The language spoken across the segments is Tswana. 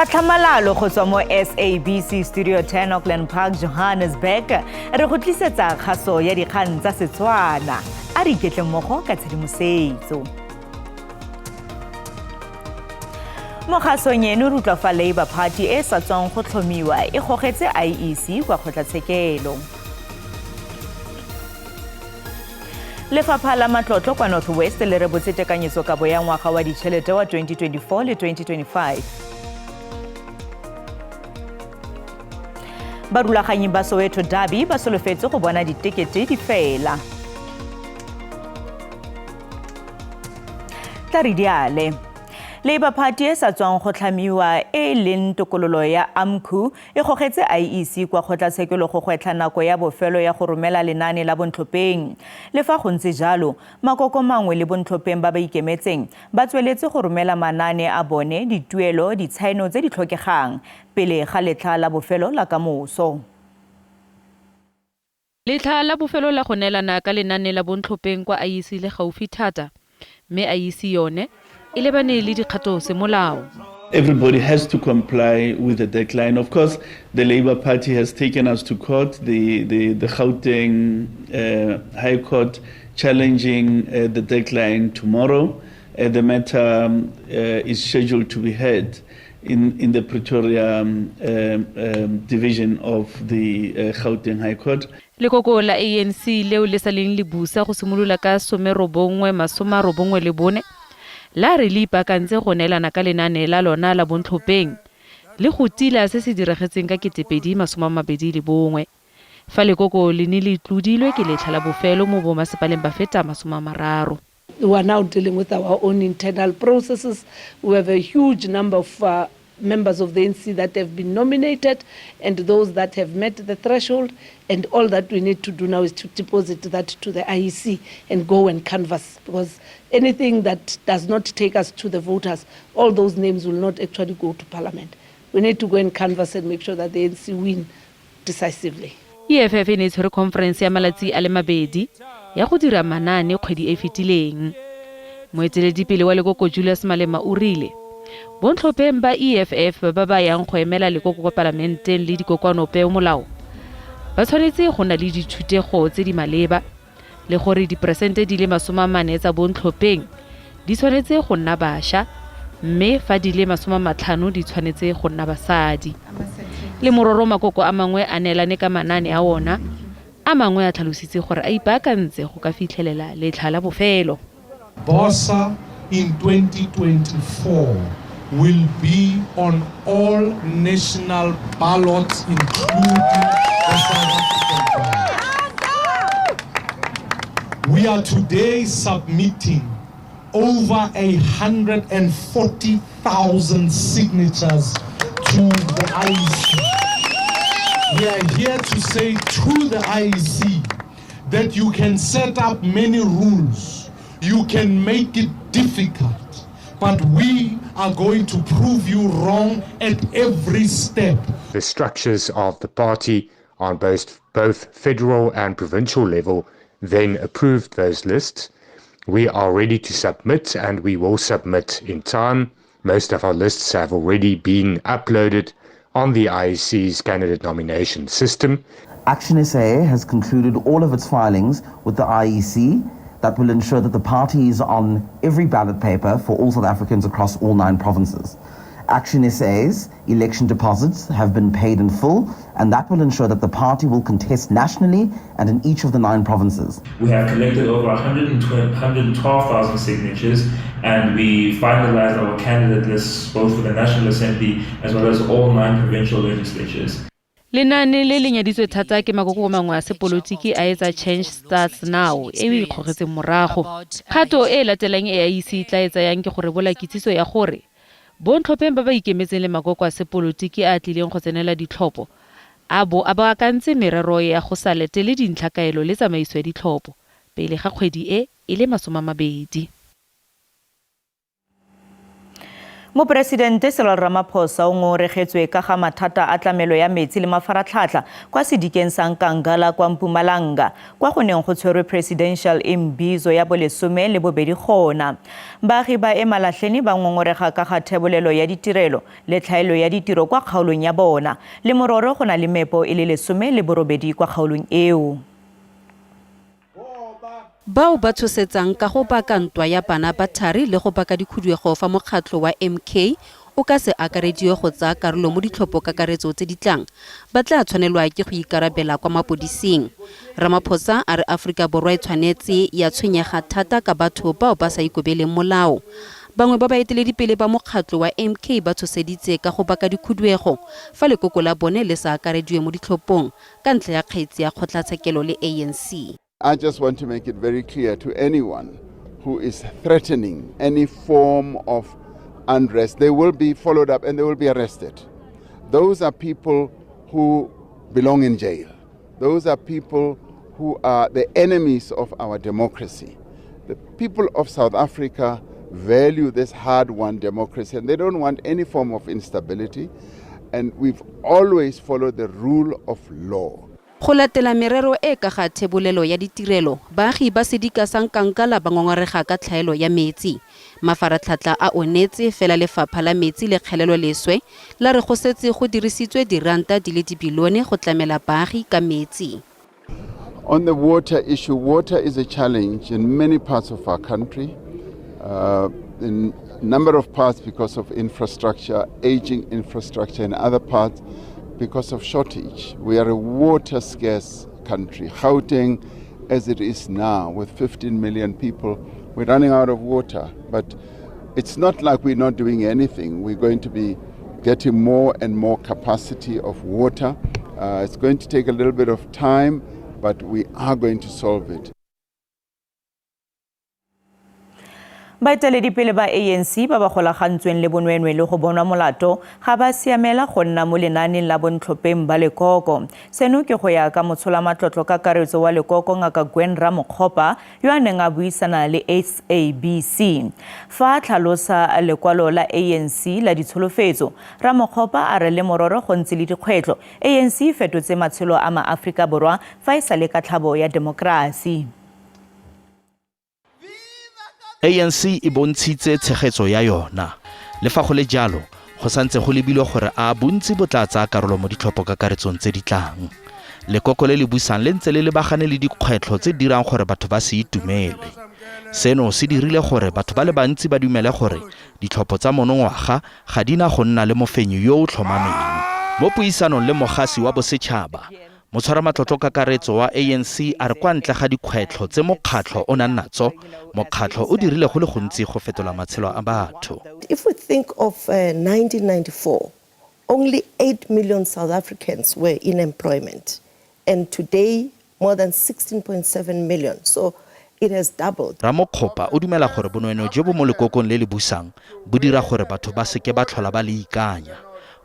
Ka tlhamalalo go tswa mo SABC Studio 10 Auckland Park, Johannesburg, re go tlisetsa kgaso ya dikgang tsa Setswana. A re iketle mmogo ka tshedimosetso. Mo kgasong eno re utlwa fa Labour Party e e sa tswang go tlhomiwa e gogetse IEC kwa kgotlatshekelo. Lefapha la Matlotlo kwa North West le rebotse tekanyetsokabo ya ngwaga wa ditšhelete wa 2024 le 2025. Barulaganyi ba Soweto Derby ba solofetse go bona ditekete di fela. Tla re diale. Labour Party e sa tswang go tlhamiwa e e leng tokololo ya AMCU E gogetse IEC kwa kgotlatshekelo go gwetlha nako ya bofelo ya go romela lenaane la bontlhopheng. Le fa go ntse jalo, makoko mangwe le bontlhopheng ba ba ikemetseng ba tsweletse go romela manaane a bone, dituelo, ditshaeno tse di tlhokegang pele ga letlha la bofelo la kamoso. Letlha la bofelo la go neelana ka lenane la bontlhopheng kwa IEC le gaufi thata, mme IEC yone e lebane le dikgato semolao. Everybody has to comply with the deadline. Of course, the Labour Party has taken us to court, the, the, the Gauteng High Court challenging the deadline tomorrow. The matter is scheduled to be heard in, in the Pretoria division of the Gauteng High Court. Lekoko la ANC leo le sa leng le busa go simolola ka 1994 la re le ipaakantse go neelana ka lenaane la lona la bontlhopheng le go tila se se diragetseng ka 2021 fa lekoko le ne le tlodilwe ke letlha la bofelo mo bomasepaleng ba feta 30. We are now dealing with our own internal processes. We have a huge number of members of the ANC that have been nominated and those that have met the threshold, and all that we need to do now is to deposit that to the IEC and go and canvass, because anything that does not take us to the voters, all those names will not actually go to parliament. We need to go and canvass and make sure that the ANC win decisively. EFF e ne e tshwere khonferense ya malatsi a le mabedi ya go dira manaane kgwedi e e fetileng. Moeteledipele wa lekoko Julius Malema o rile bontlhopheng ba EFF ba ba yang go emela lekoko kwa palamenteng le dikokoanopeomolao ba tshwanetse go nna le dithutego tse di maleba le gore diperesente di le 40 tsa bontlhopheng di tshwanetse go nna baša mme fa di le 50 di tshwanetse go nna basadi. Le mororo makoko a mangwe a neelane ka manaane a ona, a mangwe a tlhalositse gore a ipaakantse go ka fitlhelela letlha la bofelo. BOSA in 2024 will be on all national ballots including the South African ballot. We are today submitting over 140,000 signatures to the IEC. We are here to say to the IEC that you can set up many rules, you can make it difficult, but we are going to prove you wrong at every step. The structures of the party on both, both federal and provincial level then approved those lists. We are ready to submit and we will submit in time. Most of our lists have already been uploaded on the IEC's candidate nomination system. ActionSA has concluded all of its filings with the IEC that will ensure that the party is on every ballot paper for all South Africans across all 9 provinces. ActionSA's election deposits have been paid in full, and that will ensure that the party will contest nationally and in each of the 9 provinces. We have collected over 112,000 signatures, and we finalized our candidate lists both for the National Assembly as well as all 9 provincial legislatures. Lenaane le le nyaditswe thata ke makoko mangwe a sepolotiki a etsa Change Starts Now e o ikgogetseng morago. Kgato e e latelang e IEC e tla e tsayang ke go rebola kitsiso ya gore bontlhopheng ba ba ikemetseng le makoko a sepolotiki a a tlileng go tsenela ditlhopho a bo a baakantse merero ya go sa letele dintlhakaelo le tsamaiso ya ditlhopho pele ga kgwedi e e le 20. Moporesidente Cyril Ramaphosa o ngongoregetswe ka ga mathata a tlamelo ya metsi le mafaratlhatlha kwa sedikeng sa Nkangala kwa Mpumalanga, kwa go neng go tshwerwe Presidential Imbizo ya bolesome le bobedi gona. Baagi ba Emalahleni ba ngongorega ka ga thebolelo ya ditirelo le tlhaelo ya ditiro kwa kgaolong ya bona, le mororo go na le meepo e le 18 kwa kgaolong eo. Bao ba tshosetsang ka go baka ntwa ya bana ba thari le go baka dikhuduego fa mokgatlho wa MK o ka se akarediwe go tsaya karolo mo ditlhopho-kakaretso tse di tlang, ba tla tshwanelwa ke go ikarabela kwa mapodising. Ramaphosa a re Aforika Borwa e tshwanetse ya tshwenyega thata ka batho bao ba sa ikobeleng molao. Bangwe ba baeteledipele ba mokgatlho wa MK ba tshoseditse ka go baka dikhuduego fa lekoko la bone le sa akarediwe mo ditlhophong ka ntlha ya kgetsi ya kgotlatshekelo le ANC. I just want to make it very clear to anyone who is threatening any form of unrest, they will be followed up and they will be arrested. Those are people who belong in jail. Those are people who are the enemies of our democracy. The people of South Africa value this hard-won democracy and they don't want any form of instability. And we've always followed the rule of law. Go latela merero e ka ga thebolelo ya ditirelo, baagi ba sedika sa Nkankala ba ngongorega ka tlhaelo ya metsi. Mafaratlhatlha a onetse fela lefapha la metsi le kgelelo leswe la re go setse go dirisitswe diranta di le dibilione go tlamela baagi ka metsi. On the water issue, water is a challenge in many parts of our country. In a number of parts because of infrastructure, aging infrastructure, and other parts because of shortage. We are a water scarce country. Gauteng, as it is now, with 15 million people, we're running out of water. But it's not like we're not doing anything. We're going to be getting more and more capacity of water. It's going to take a little bit of time, but we are going to solve it. Baeteledipele ba ANC ba ba golagantsweng le bonweenwee le go bonwa molato ga ba siamela go nna mo lenaaneng la bontlhopheng ba lekoko. Seno ke go ya ka motsholamatlotlo kakaretso wa lekoko Ngaka Gwen Ramokgopa yo a neng a buisana le SABC. Fa a tlhalosa lekwalo la ANC la ditsholofetso, Ramokgopa a re le mororo go ntse le dikgwetlho, ANC e fetotse matshelo a maAforika Borwa fa e sale ka tlhabo ya demokrasi. ANC e bontshitse tshegetso ya yona. Le fa go le jalo, go santse go lebilwe gore a bontsi bo tla tsaya karolo mo ditlhopho-kakaretsong tse di tlang. Lekoko le le busang le ntse le lebagane le dikgwetlho tse di dirang gore batho ba se itumele. Seno se dirile gore batho ba le bantsi ba dumele gore ditlhopho tsa monongwaga ga di na go nna le mofenyi yo o tlhomameng. Mo puisanong le mogasi wa bosetšhaba, motshwaramatlotlo kakaretso wa ANC a re kwa ntle ga dikgwetlho tse mokgatlho o nang natso, mokgatlho o dirile go le gontsi go fetola matshelo a batho. If we think of 1994, only 8 million South Africans were in employment. And today, more than 16.7 million. So it has doubled. Ramokgopa o dumela gore bonweenwee jo bo mo lekokong le le busang bo dira gore batho ba seke ba tlhola ba le ikanya.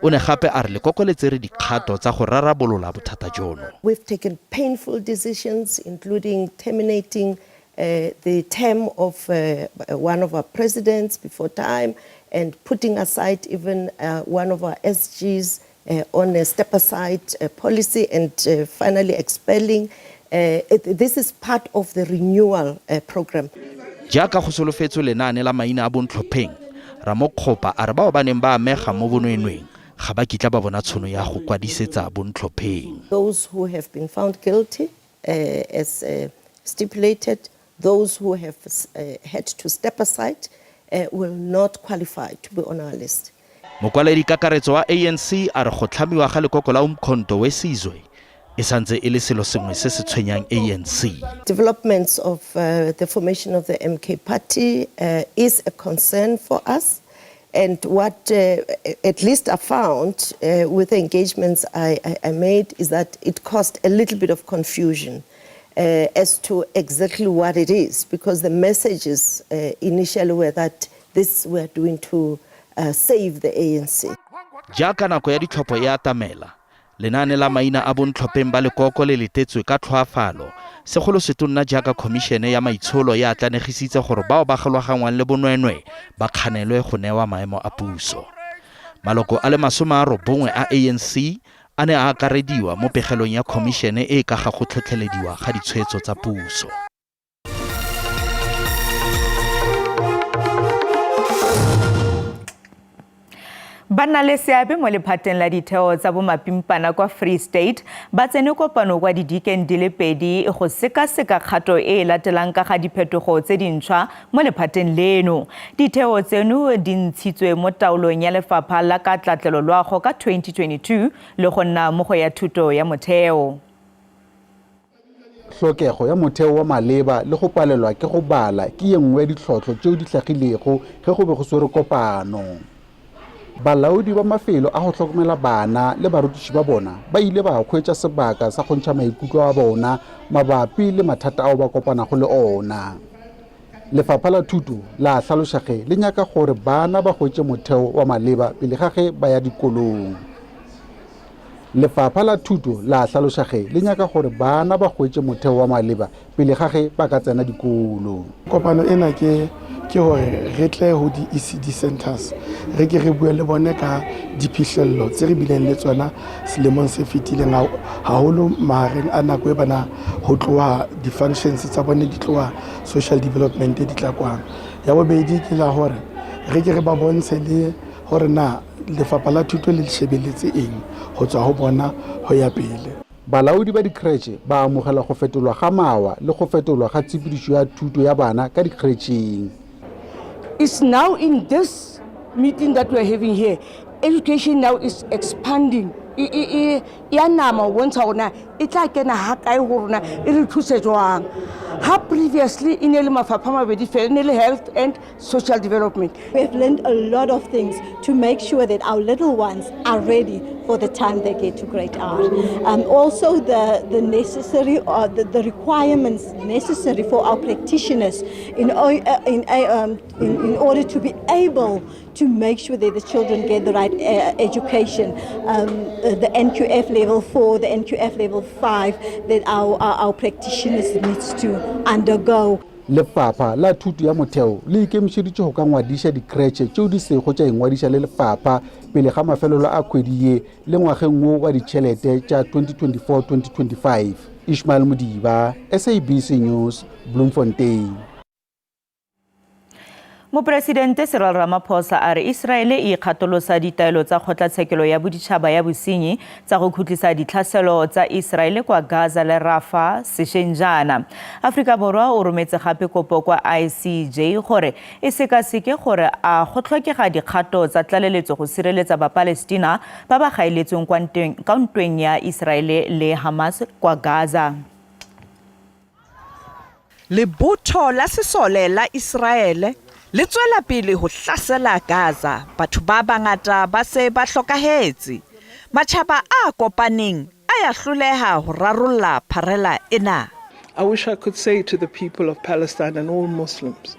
O ne gape a re lekoko le tsere dikgato tsa go rarabolola bothata jono. We've taken painful decisions, including terminating the term of one of our presidents before time and putting aside even one of our SGs on a step-aside policy and finally expelling. This is part of the renewal program. Jaaka go solofetswe lenaane la maina a bontlhopheng, Ramokgopa a re bao ba neng ba amega mo bonweenweeng ga ba kitla ba bona tshono ya go kwadisetsa bontlhopheng. Those who have been found guilty as stipulated, those who have had to step aside will not qualify to be on our list. Mokwaledi kakaretso wa ANC a re go tlhamiwa ga lekoko la Umkhonto we Sizwe e santse e le selo sengwe se se tshwenyang ANC. Developments of the formation of the MK party is a concern for us. And what at least I found with the engagements I made is that it caused a little bit of confusion as to exactly what it is, because the messages initially were that this we're doing to save the ANC. Jaaka nako ya ditlhopho e atamela, lenaane la maina a bontlhopheng ba lekoko le letetswe ka tlhoafalo Segolo setonna jaaka khomišene ya maitsholo e atlanegisitse gore bao ba golaganngwang le bonweenwee ba kganelwe go newa maemo a puso. Maloko a le 90 a ANC a ne a akarediwa mo pegelong ya khomišene e e ka ga go tlhotlhelediwa ga ditshwetso tsa puso. Ba nna le seabe mo lephateng la ditheo tsa bomapimpana kwa Free State ba tsene kopano kwa didikeng di le pedi go sekaseka kgato e e latelang ka ga diphetogo tse dintšhwa mo lephateng leno. Ditheo tseno di ntshitswe mo taolong ya lefapha la ka tlatlelo-loago ka 2022 le go nna mo go ya thuto ya motheo. Hlokego ya motheo wa maleba le go palelwa ke go bala ke ye nngwe ya ditlhohlo tšeo di hlagilego ge go be go swerwe kopano. Balaodi ba mafelo a go hlokomela bana le barutiši ba bona ba ile ba hwetša sebaka sa go ntšha maikutlo a bona mabapi le mathata ao ba kopanago le ona. Lefapha la Thuto la hlaloša ge le nyaka gore bana ba hwetše motheo wa maleba pele ga ge ba ya dikolong. Lefapha la Thuto la hlaloša ge le nyaka gore bana ba hwetše motheo wa maleba pele ga ge ba ka tsena dikolo. Kopano ena ke ke hore re tle ho di-ECD centers re ke re bue le bone ka diphihlello tse re bileng le tsona selemong se fetileng, haholo mahareng a nako e bana ho tloha di-functions tsa bone di tloha social development di tla kwano. Ya bobedi ke la hore re ke re ba bontshe le hore na lefapha la thuto le shebeletse eng ho tswa ho bona ho ya pele. Balaodi ba dikhretšhe ba amogela go fetolwa ga mawa le go fetolwa ga tshepedišo ya thuto ya bana ka dikhretšheng. It's now in this meeting that we are having here, education now is expanding. E a nama ho bontsha hore na e tla kena ha kae ho rona, e re thuse jwang. Ha previously e ne le mafapha a mabedi fela, e ne le health and social development. We have learned a lot of things to make sure that our little ones are ready for the time they get to grade R. Also the necessary, the requirements necessary for our practitioners in order to be able to make sure that the children get the right education, the NQF level 4, the NQF level 5 that our practitioners needs to undergo. Lefapha la Thuto ya Motheo le ikemišeditše go ka ngwadiša dikhretšhe tšeo di sego tša ingwadiša le lefapha pele ga mafelelo a kgwedi ye le ngwageng wo wa ditšhelete tša 2024-2025. Ishmael Modiba, SABC News, Bloemfontein. Moporesidente Cyril Ramaphosa a re Israele e ikgatolosa ditaelo tsa kgotlatshekelo ya boditšhaba ya bosenyi tsa go khutlisa ditlhaselo tsa Israele kwa Gaza le Rafah sešweng jaana. Aforika Borwa o rometse gape kopo kwa ICJ gore e sekaseke gore a go tlhokega dikgato tsa tlaleletso go sireletsa Bapalestina ba ba gaeletsweng kwa ntweng ya Israele le Hamas kwa Gaza. Lebotho la sesole la Iseraele le tswela pele ho hlasela Gaza. Batho ba bangata ba se ba hlokahetse. Matjhaba a kopaneng a ya hloleha ho rarolla pharela ena. I wish I could say to the people of Palestine and all Muslims,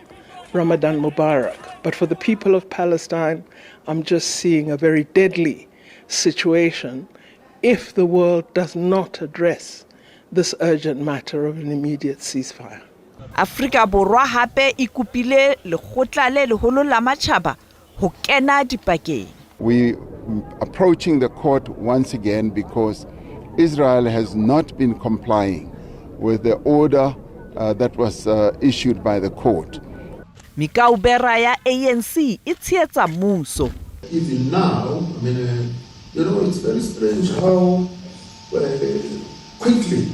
Ramadan Mubarak. But for the people of Palestine, I'm just seeing a very deadly situation if the world does not address this urgent matter of an immediate ceasefire. Afrika Borwa hape e kopile lekgotla le leholo la matjhaba ho kena dipakeng. We approaching the court once again because Israel has not been complying with the order that was issued by the court. Mikaubera ya ANC e tshehetsa mmuso. Even now, I mean, it's very strange how quickly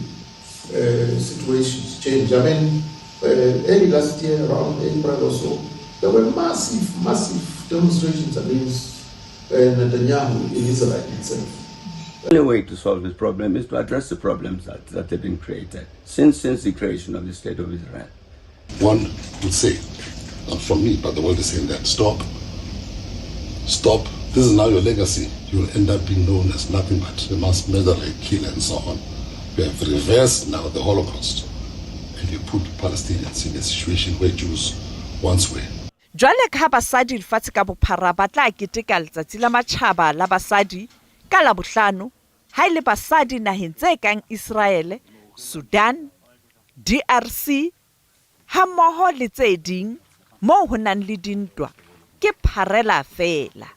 situations change. I mean, early last year, around April or so, there were massive, massive demonstrations against Netanyahu in Israel itself. The only way to solve this problem is to address the problems that have been created since the creation of the State of Israel. One would say, not from me, but the world is saying that, stop, stop. This is now your legacy. You will end up being known as nothing but a mass murderer, a killer, and so on. You have reversed now the Holocaust, and you put Palestinians in a situation where Jews once were. Jwale ka ha basadi lefatshe ka bophara ba tla keteka letsatsi la matjhaba la basadi ka Labohlano, ha e le basadi naheng tse kang Israele, Sudan, DRC hammoho le tse ding moo ho nang le dintwa ke pharela feela.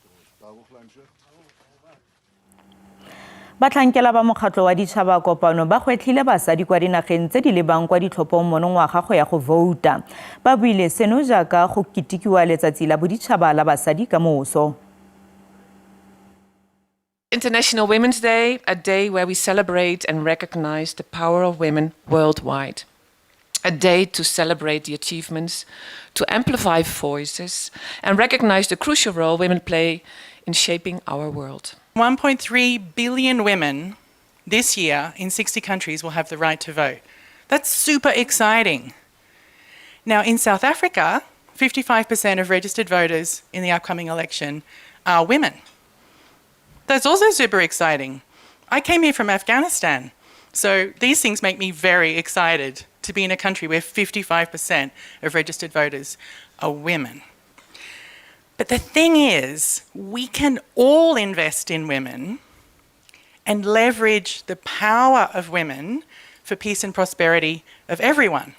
Batlhankela ba mokgatlho wa ditšhaba kopano ba gwetlhile basadi kwa dinageng tse di lebang kwa ditlhophong monongwaga go ya go vouta. Ba buile seno jaaka go ketekiwa letsatsi la boditšhaba la basadi ka moso. International Women's Day, a day where we celebrate and recognize the power of women worldwide. A day to celebrate the achievements, to amplify voices, and recognize the crucial role women play in shaping our world. 1.3 billion women this year in 60 countries will have the right to vote. That's super exciting. Now, in South Africa, 55% of registered voters in the upcoming election are women. That's also super exciting. I came here from Afghanistan, so these things make me very excited to be in a country where 55% of registered voters are women. But the thing is, we can all invest in women and leverage the power of women for peace and prosperity of everyone.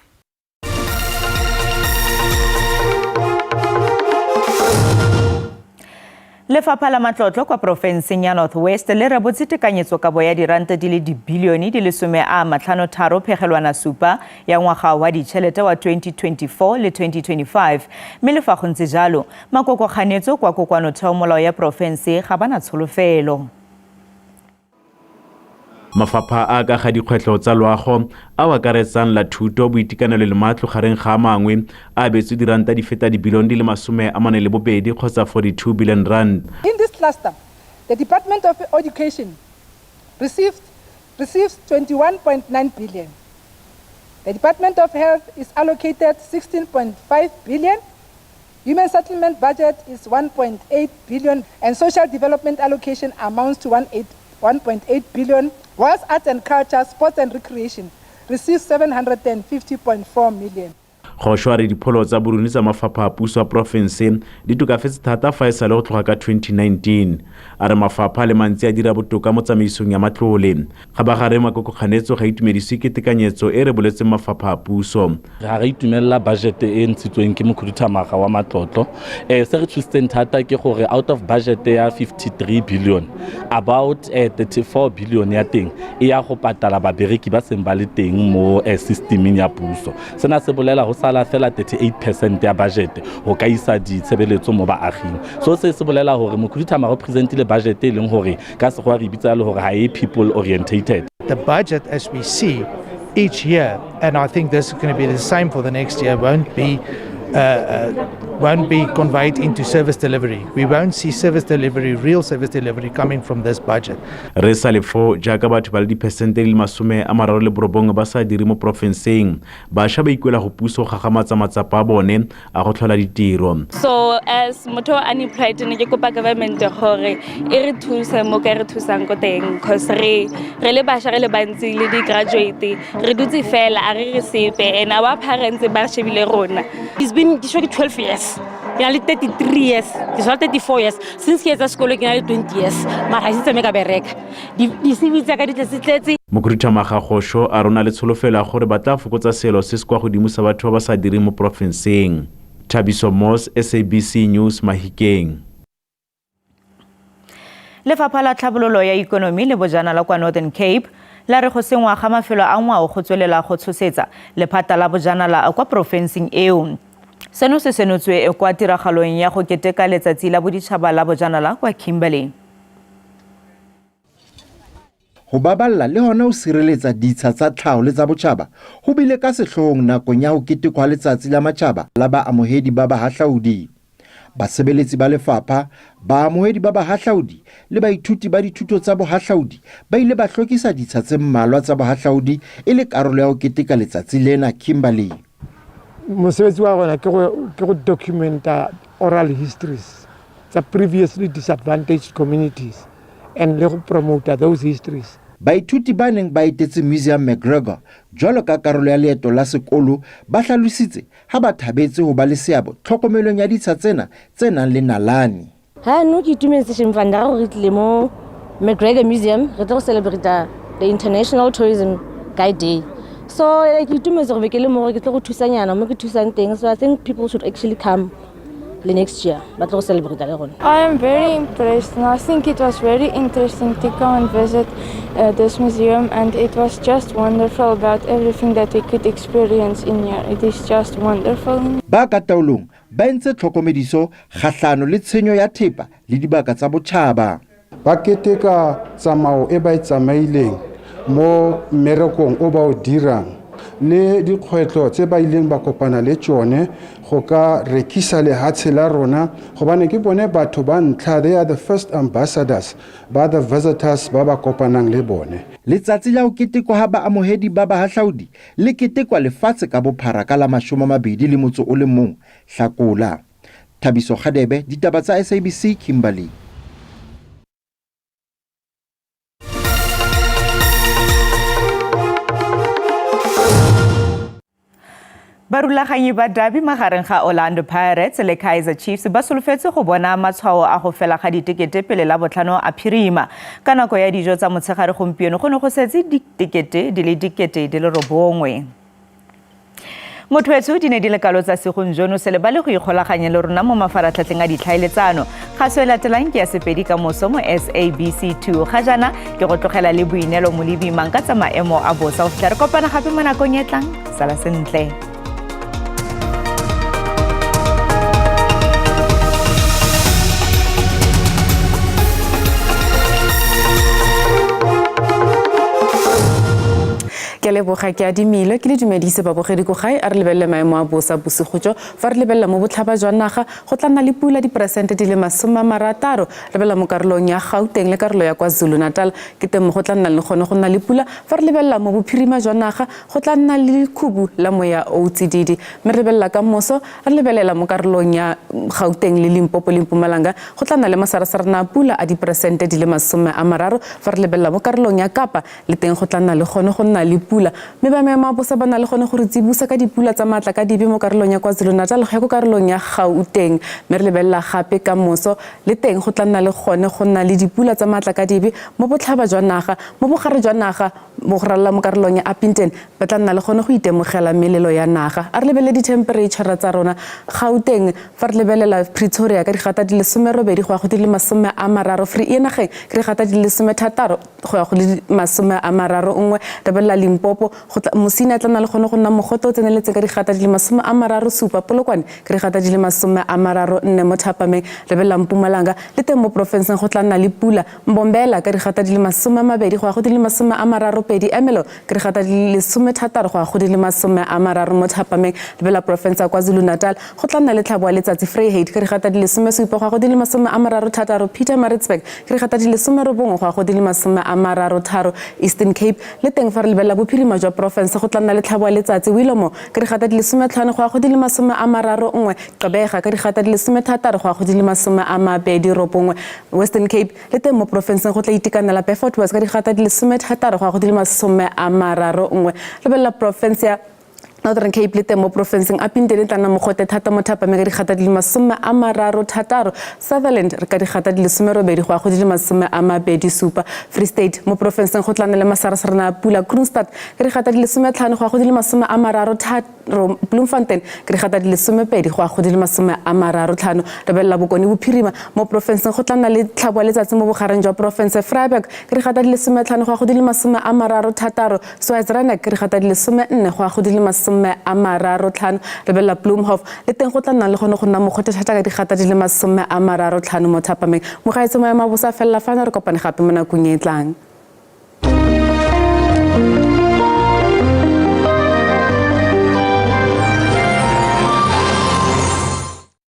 Lefapha la matlotlo kwa porofenseng ya North West le rebotse tekanyetsokabo ya diranta di le dibilione di le 53.7 ya ngwaga wa ditšhelete wa 2024 le 2025, mme le fa go ntse jalo makokokganetso kwa kokoanotheomolao ya porofense ga ba na tsholofelo. Mafapha a ka ga dikgwetlho tsa loago a o akaretsang la thuto, boitekanelo le matlo gareng ga a mangwe a abetswe diranta di feta dibilione di le 42 kgotsa 42 billion rand. In this cluster, the Department of Education receives 21.9 billion. The Department of Health is allocated 16.5 billion. Human settlement budget is 1.8 billion, and social development allocation amounts to 1.8 billion, whilst arts and culture, sports and recreation receives 750.4 million. Go shwa re dipholo tsa boruni tsa mafapha a puso a porofense di tokafetse thata fa e sale go tloga ka 2019. A re mafapha le mantsi a dira botoka mo tsamaisong ya matlole. Kgabagare makokokganetso ga itumedisiwe ke tekanyetso e reboletseng mafapha a puso. Ga re itumelela budget e ntshitsweng ke mokhuduthamaga wa matlotlo. Se re thusitseng thata ke gore out of budget ya 53 billion, about 34 billion ya teng e ya go patala babereki ba seng ba le teng mo systemeng ya puso. Sena se bolela go sala fela 38% ya budget go ka isa ditshebeletso mo baaging. So se se bolela hore mokhuduthamaga o presentile budget e leng hore ka sekgowa re bitsa le hore ha e people orientated. The budget as we see each year, and I think this is going to be the same for the next year, won't be conveyed into service delivery. We won't see service delivery, real service delivery coming from this budget. Re sa le fo jaaka batho ba le diphesente di le 39 ba sa dire mo porofenseng. Bašwa ba ikuela go puso go gagamatsa matsapa a bone a go tlhola ditiro. So as motho unemployed ne ke kopa government gore e re thuse mo ka re thusang ko teng, because re le bašwa re le bantsi le di graduate re dutse fela a re re sepe, and our parents ba shebile rona. It's been 12 years. Ke na le 33 years, ke tshwara 34 years. Since ke etsa sekolo ke na le 20 years. Mara ha se tsame ka bereka. Di-CV tsa ka di tletse. Mokhuduthamaga Gosho a rona le tsholofelo ya gore ba tla fokotsa selo se se kwa godimo sa batho ba ba sa direng mo porofenseng. Thabiso Moss, SABC News, Mahikeng. Lefapha la tlhabololo ya ikonomi le bojanala kwa Northern Cape la re go sengwa ga mafelo a ngwao go tswelela go tshosetsa lephata la bojanala kwa porofenseng eo. Seno se senotswe kwa tiragalong ya go keteka letsatsi la boditšhaba la bojanala kwa Kimberley. Ho baballa le hona ho sireletsa ditsha tsa tlhaho le tsa botjhaba ho bile ka sehloohong nakong ya ho ketekwa letsatsi la matjhaba la baamohedi ba bahahlaudi. Basebeletsi ba lefapha, baamohedi ba bahahlaudi le baithuti ba dithuto tsa bohahlaudi ba ile ba hlwekisa ditsha tse mmalwa tsa bohahlaudi e le karolo ya ho keteka letsatsi lena Kimberley. Mosebetsi wa rona ke go documenta oral histories tsa previously disadvantaged communities and le go promota those histories. Baithuti ba neng ba etetse Museum McGregor jwalo ka karolo ya leeto la sekolo ba hlalositse ha ba thabetse ho ba le seabo tlhokomelong ya ditsha tsena tse nang le nalane. Ha no ke itumetse shemfanda gore re tlile mo McGregor Museum re tlo go celebrate the International Tourism Guide Day. So ke itumetse gore be ke le mo gore ke tle go thusanyana mo ke thusang teng. So I think people should actually come le next year ba tle go celebrate le rona. I am very impressed and I think it was very interesting to come and visit this museum, and it was just wonderful about everything that we could experience in here. It is just wonderful. Ba ka taolong ba entse tlhokomediso kgahlano le tshenyo ya thepa le dibaka tsa botjhaba. Ba keteka tsamao e ba e tsamaileng mo mmerekong o ba o dirang le dikgwetlho tse ba ileng ba kopana le tsone go ka rekisa lehatshe la rona, gobane ke bone batho ba ntlha, they are the first ambassadors ba the visitors ba ba kopanang le bone. Letsatsi la ho ketekwa ha baamohedi ba bahahlaudi le ketekwa lefatshe ka bophara ka la 21 Hlakola. Thabiso Kgadebe, ditaba tsa SABC, Kimberley. Barulaganyi ba derby magareng ga Orlando Pirates le Kaizer Chiefs ba solofetse go bona matshwao a go fela ga ditekete pele la botlhano a phirima. Ka nako ya dijo tsa motshegare gompieno go ne go setse ditekete di le 9,000. Motho wetsho di ne di le kalo tsa segong jono, se lebale go ikgolaganya le rona mo mafaratlhatlheng a ditlhaeletsano. Kgaso e latelang ke ya Sepedi ka moso mo SABC 2. Ga jaana ke go tlogela le Boineelo Molebimang ka tsa maemo a bosa. Go fitlha re kopana gape mo nakong e tlang. Sala sentle. Ke leboga ke adimile ke le dumedise babogedi ko gae. A re lebelele maemo a bosa bosigo jo. Fa re lebelela mo botlhaba jwa naga go tla nna le pula diperesente di le 60. Lebelela mo karolong ya Gauteng le karolo ya KwaZulu Natal ke teng mo go tla nna le gone go nna le pula. Fa re lebelela mo bophirima jwa naga go tla nna le lekhubu la moya o tsididi. Mme re lebelela ka moso re lebelela mo karolong ya Gauteng le Limpopo le Mpumalanga go tla nna le masarasarana a pula a diperesente di le 30. Fa re lebelela mo karolong ya Kapa le teng go tla nna le gone go nna le pula. Mme ba maemo a bosa ba na le gone go re tsibusa ka dipula tsa maatla ka dibe mo karolong ya KwaZulu Natal go ya ko karolong ya Gauteng. Mme re lebelela gape ka moso le teng go tla nna le gone go nna le dipula tsa maatla ka dibe mo botlhaba jwa naga, mo bogare jwa naga, mo go ralala mo karolong ya Upington ba tla nna le gone go itemogela melelo ya naga. A re lebelele di-temperature tsa rona Gauteng. Fa re lebelela Pretoria ka digata di le 18 go ya go di le 30, Vereeniging ka digata di le 16 go ya go le 31. Lebelela Limpopo Musina tla nna le gone go nna mogote o tseneletseng ka digata di le 37, Polokwane ka digata di le 34 mo thapameng. Lebelela Mpumalanga le teng mo porofenseng go tla nna le pula. Mbombela ka digata di le 20 go ya go di le 32, Ermelo ka digata di le 16 go ya go di le 30 mo thapameng. Lebelela porofense ya KwaZulu Natal go tla nna le tlhabo ya letsatsi. Vryheid ka digata di le 17 go ya go di le 36, Pietermaritzburg ka digata di le 19 go ya go di le 33, Eastern Cape le teng fa re lebelela bophirima jwa porofense go tla nna le tlhabo ya letsatsi. Wilomo ka digata di le 15 go ya go di le 31, Gqeberha ka digata di le 16 go ya go di le 29, Western Cape le teng mo porofenseng go tla itekanela. Beaufort West ka digata di le 16 go ya go di le 31. Lebelela porofense ya Northern Cape le teng mo porofenseng Upington e tla nna mogote thata mo thapameng ka digata di le 36, Sutherland re ka digata di le 18 go ya go di le 27. Free State mo porofenseng go tla nna le masarasarana a pula. Kroonstad ka digata di le 15 go ya go di le 33, Bloemfontein ka digata di le 12 go ya go di le 35. Lebelela Bokone Bophirima mo porofenseng go tla nna le tlhabo ya letsatsi mo bogareng jwa porofense. Vryburg ka digata di le 15 go ya go di le 36, Swartz-Rand ka digata di le 14 go ya go di le 35. Lebelela Bloemhof le teng go tla nna le gone go nna mogote thata ka digata di le 35 mo thapameng. Mogaetsho maemo a bosa a felela fano, re kopane gape mo nakong e e tlang.